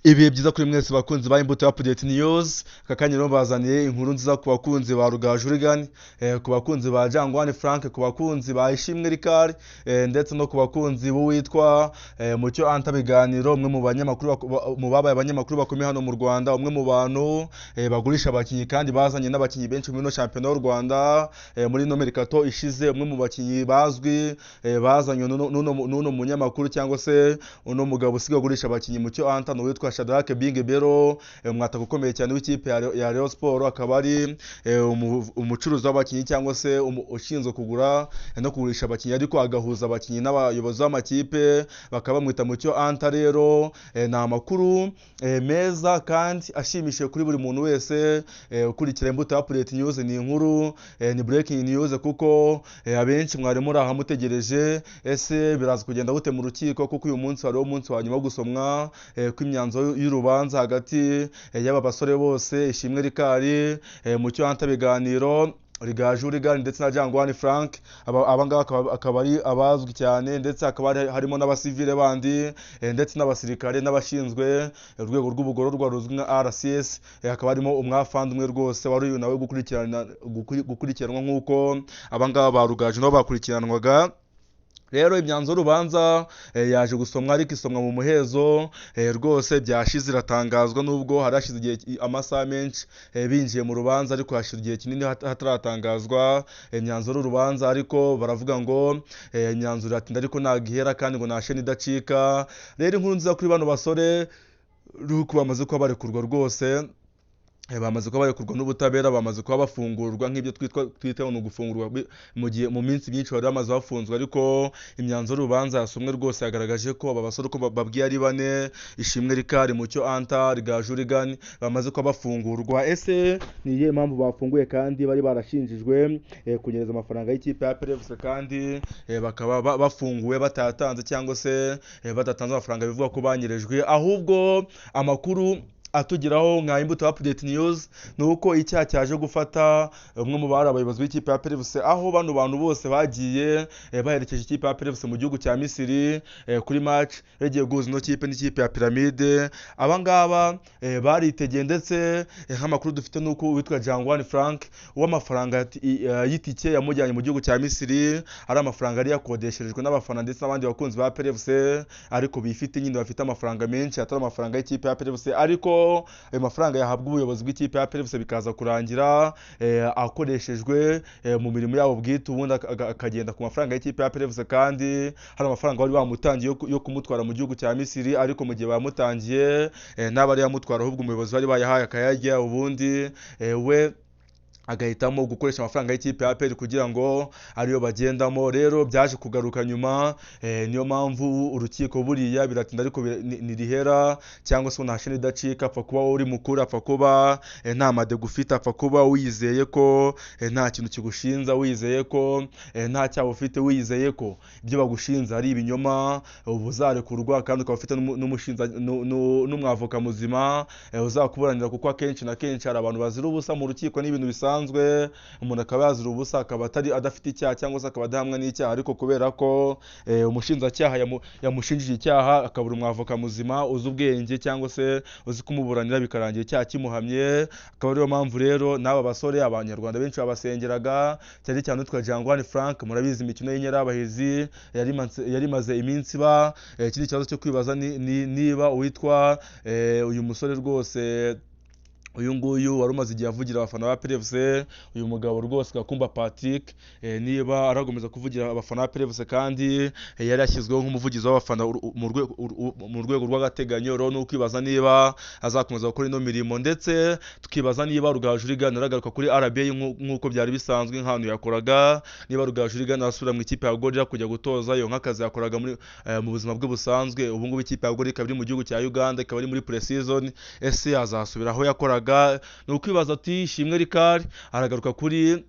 Ibihe byiza kuri mwese bakunzi ba Imbuto Update News. Aka kanya rero bazaniye inkuru nziza ku bakunzi ba Rugaju Reagan, ku bakunzi ba Jangwani Frank, ku bakunzi ba Ishimwe Ricard, ndetse no ku bakunzi b'uwitwa Mucyo Anta Biganiro, umwe mu banyamakuru mu babaye abanyamakuru bakomeye hano mu Rwanda, umwe mu bantu bagurisha abakinnyi kandi bazanye n'abakinnyi benshi muri ino shampiyona y'u Rwanda muri ino mercato ishize, umwe mu bakinnyi bazwi bazanywe n'uno munyamakuru cyangwa se uno mugabo usigaye agurisha abakinnyi Mucyo Anta, ni uwitwa Shadrack Binge Bero, umwataka ukomeye cyane w'ikipe ya Rayon Sport, akaba ari umucuruzi w'abakinnyi cyangwa se ushinzwe kugura no kugurisha abakinnyi, ariko agahuza abakinnyi n'abayobozi b'amakipe, bakaba bamwita Mucyo Anta. Rero ni amakuru meza kandi ashimishije kuri buri muntu wese ukurikira Imbuto Update News. Ni inkuru ni breaking news, kuko abenshi mwari muri aha mutegereje ese biraza kugenda gute mu rukiko, kuko uyu munsi wari wo munsi wa nyuma wo gusomwa kw'imyanzuro y'urubanza hagati y'aba basore bose, Ishimwe Ricard, Mucyo Anta Biganiro, Rugaju Reagan ndetse na Jangwani Frank. Aba ngaba akaba ari abazwi cyane, ndetse hakaba harimo n'abasivile bandi ndetse n'abasirikare n'abashinzwe urwego rw'ubugororwa ruzwi nka RCS. Hakaba harimo umwafandi umwe rwose wari uyu nawe gukurikiranwa nk'uko aba ngaba ba Rugaju nabo bakurikiranwaga. Rero imyanzuro y'urubanza yaje gusomwa, ariko isomwa mu muhezo rwose byashize iratangazwa, nubwo hari hashize igihe amasaha menshi binjiye mu rubanza, ariko hashize igihe kinini hataratangazwa imyanzuro y'urubanza. Ariko baravuga ngo imyanzuro iratinda ariko ntabwo ihera, kandi ngo nta sheni idacika. Rero inkuru nziza kuri bano basore nuko bamaze kuba barekurwa rwose, bamaze kuba barekurwa n'ubutabera, bamaze kuba bafungurwa nk'ibyo twita ngo ni ugufungurwa mu gihe mu minsi myinshi bari bamaze bafunzwe. Ariko imyanzuro y'urubanza yasomwe rwose yagaragaje ko aba basore uko babwiye ari bane, Ishimwe Ricard, Mucyo Anta, Rugaju Reagan, bamaze kuba bafungurwa. Ese ni iyihe mpamvu bafunguye kandi bari barashinjijwe kunyereza amafaranga y'ikipe ya APR FC, kandi bakaba bafunguwe batayatanze cyangwa se badatanze amafaranga bivugwa ko banyerejwe? Ahubwo amakuru atugeraho nka Imbuto Update News ni uko icyaha cyaje gufata umwe mu bari abayobozi b'ikipe ya APR FC, aho bano bantu bose bagiye baherekeje ikipe ya APR FC mu gihugu cya Misiri kuri match yagiye guhuza ino kipe n'ikipe ya Pyramide. Aba ngaba baritegeye, ndetse nk'amakuru dufite ni uko uwitwa Jangwani Frank w'amafaranga y'itike yamujyanye mu gihugu cya Misiri ari amafaranga yari yakodesherejwe n'abafana ndetse n'abandi bakunzi ba APR FC, ariko bifite nyine bafite amafaranga menshi atari amafaranga y'ikipe ya APR FC, ariko ayo mafaranga yahabwa ubuyobozi bw'ikipe ya APR FC bikaza kurangira akoreshejwe mu mirimo yabo bwite, ubundi akagenda ku mafaranga y'ikipe ya APR FC, kandi hari amafaranga bari bamutangiye yo kumutwara mu gihugu cya Misiri, ariko mu gihe bamutangiye ntabwo ari yamutwara, ahubwo umuyobozi bari bayahaye akayarya, ubundi we agahitamo gukoresha amafaranga y'ikipe ya APR kugira ngo ariyo bagendamo. Rero byaje kugaruka nyuma, niyo mpamvu urukiko buriya biratinda ariko ntirihera, cyangwa se nta sheni idacika. Apfa kuba uri mukuru, apfa kuba nta madega ufite, apfa kuba wizeye ko nta kintu kigushinza, wizeye ko nta cyaha ufite, wizeye ko ibyo bagushinza ari ibinyoma, uba uzarekurwa, kandi ukaba ufite n'umwavoka muzima uzakuburanira, kuko akenshi na kenshi hari abantu bazira ubusa mu rukiko n'ibintu bisanzwe, umuntu akaba yazira ubusa, akaba atari adafite icyaha cyangwa se akaba adahamwa n'icyaha, ariko kubera ko umushinjacyaha yamushinjije icyaha, akabura umwavoka muzima uzi ubwenge cyangwa se uzi kumuburanira, bikarangira icyaha kimuhamye. Akaba ariyo mpamvu rero n'aba basore abanyarwanda benshi babasengeraga, cyane cyane uwitwa Jangwani Frank. Murabizi imikino y'inyerabahizi yari imaze iminsi iba. Ikindi kibazo cyo kwibaza ni niba uwitwa uyu musore rwose, uyu nguyu wari umaze igihe avugira abafana ba APR FC, uyu mugabo rwose Gakumba Patrick, niba arakomeza kuvugira abafana ba APR FC kandi yari yashyizweho nk'umuvugizi w'abafana mu rwego rw'agateganyo. Rero ni ukwibaza niba azakomeza gukora ino mirimo, ndetse tukibaza niba Rugaju Reagan aragaruka kuri RBA nk'uko byari bisanzwe nk'ahantu yakoraga, niba Rugaju Reagan asubira mu ikipe ya Gorilla kujya gutoza yo nk'akazi yakoraga mu buzima bwe busanzwe. Ubu ngubu ikipe ya Gorilla ikaba iri mu gihugu cya Uganda, ikaba iri muri pre-season. Ese azasubira aho yakoraga? Ni ukwibaza ati Ishimwe Ricard aragaruka kuri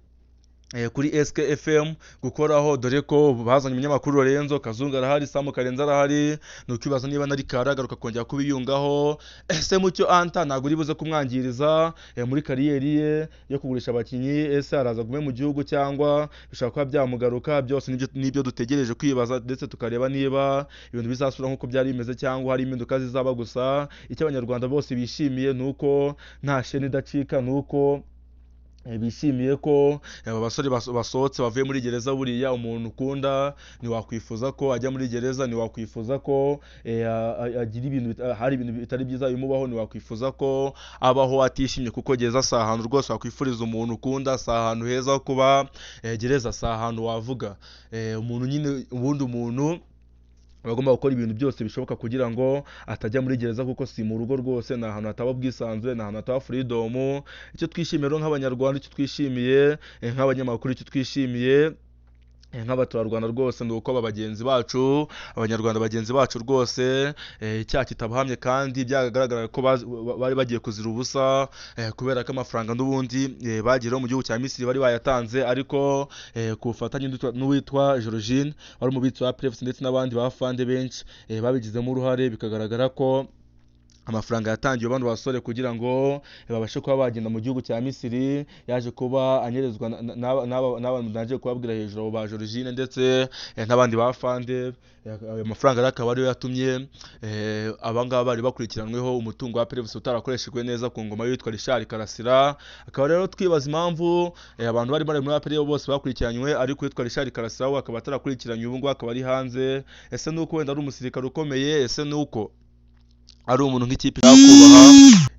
Kuri SKFM gukoraho, dore ko bazanye umunyamakuru Lorenzo Kazungu arahari, Samu Karenzi arahari. Ni ukwibaza niba na Rikara agaruka kongera kubiyungaho. Ese Mucyo Anta ntabwo uri buze kumwangiriza muri kariyeri ye yo kugurisha abakinnyi? Ese araza gume mu gihugu cyangwa bishobora kuba byamugaruka? Byose nibyo dutegereje kwibaza, ndetse tukareba niba ibintu bizasubira nk'uko byari bimeze cyangwa hari impinduka zizaba. Gusa icyo abanyarwanda bose bishimiye ni uko nta sheni idacika, ni uko bishimiye ko aba basore basohotse bavuye muri gereza. Buriya umuntu ukunda ntiwakwifuza ko ajya muri gereza, ntiwakwifuza ko agira ibintu hari ibintu bitari byiza bimubaho, ntiwakwifuza ko abaho atishimye, kuko gereza si ahantu rwose wakwifuriza umuntu ukunda, si ahantu heza ho kuba. Gereza si ahantu wavuga umuntu nyine. Ubundi umuntu bagomba gukora ibintu byose bishoboka kugira ngo atajya muri gereza, kuko si mu rugo rwose, ni ahantu hataba ubwisanzure, ni ahantu hataba freedom. Icyo twishimiye rero nk'abanyarwanda, icyo twishimiye nk'abanyamakuru, icyo twishimiye nk'abaturarwanda rwose, ni uko aba bagenzi bacu, abanyarwanda bagenzi bacu rwose, icyaha kitabahamye kandi byagaragara ko bari bagiye kuzira ubusa, kubera ko amafaranga n'ubundi bagiriyeho mu gihugu cya Misiri bari bayatanze, ariko ku bufatanye n'uwitwa Georgine wari umubitsi wa APR FC ndetse n'abandi bafande benshi babigizemo uruhare, bikagaragara ko amafaranga yatangiwe bano basore kugira ngo babashe kuba bagenda mu gihugu cya Misiri yaje kuba anyerezwa n'aba naje kubabwira hejuru, abo ba Georgine ndetse n'abandi bafande. Ayo mafaranga rero akaba ariyo yatumye aba ngaba bari bakurikiranweho umutungo wa APR FC utarakoreshejwe neza ku ngoma y'uwitwa Richard Karasira. Akaba rero twibaza impamvu abantu bari bari muri APR bose bakurikiranywe, ariko uwitwa Richard Karasira we akaba atarakurikiranywe, ubu ngubu akaba ari hanze. Ese nuko wenda ari umusirikare ukomeye? Ese nuko ari umuntu nk'ikipe kubaha?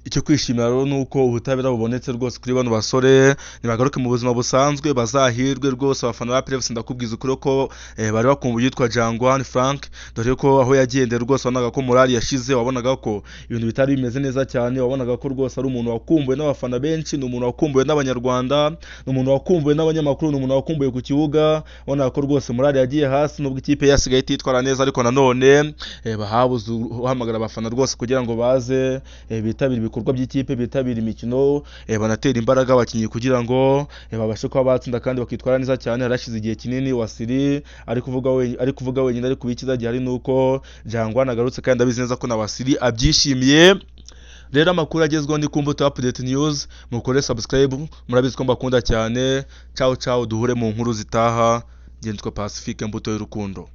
Icyo kwishimira rero ni uko ubutabera bubonetse rwose kuri bano basore, nibagaruke mu buzima busanzwe bazahirwe rwose. Abafana ba APR FC, ndakubwiza ukuri ko bari bakumbuye yitwa Jangwani Frank, dore ko aho yagendeye rwose wabonaga ko morali yashize, wabonaga ko ibintu bitari bimeze neza cyane, wabonaga ko rwose ari umuntu wakumbuwe n'abafana benshi, ni umuntu wakumbuwe n'abanyarwanda, ni umuntu wakumbuwe n'abanyamakuru, ni umuntu wakumbuwe ku kibuga. Wabonaga ko rwose morali yagiye hasi, nubwo ikipe yasigaye ititwara neza, ariko nanone bahabuze uhamagara abafana rwose kugira ngo baze bitabire ibikorwa by'ikipe, bitabire imikino, banatera imbaraga abakinnyi kugira ngo babashe kuba batsinda kandi bakitwara neza cyane. Harashize igihe kinini Wasiri ari kuvuga wenyine, ariko ikiza gihari ni uko Jangwani agarutse, kandi ndabizi neza ko na Wasiri abyishimiye. Rero amakuru agezweho ni ku Mbuto Update News, mukore subscribe, murabizi ko mbakunda cyane. Ciao ciao, duhure mu nkuru zitaha. Ngendwa Pacifique, Mbuto y'urukundo.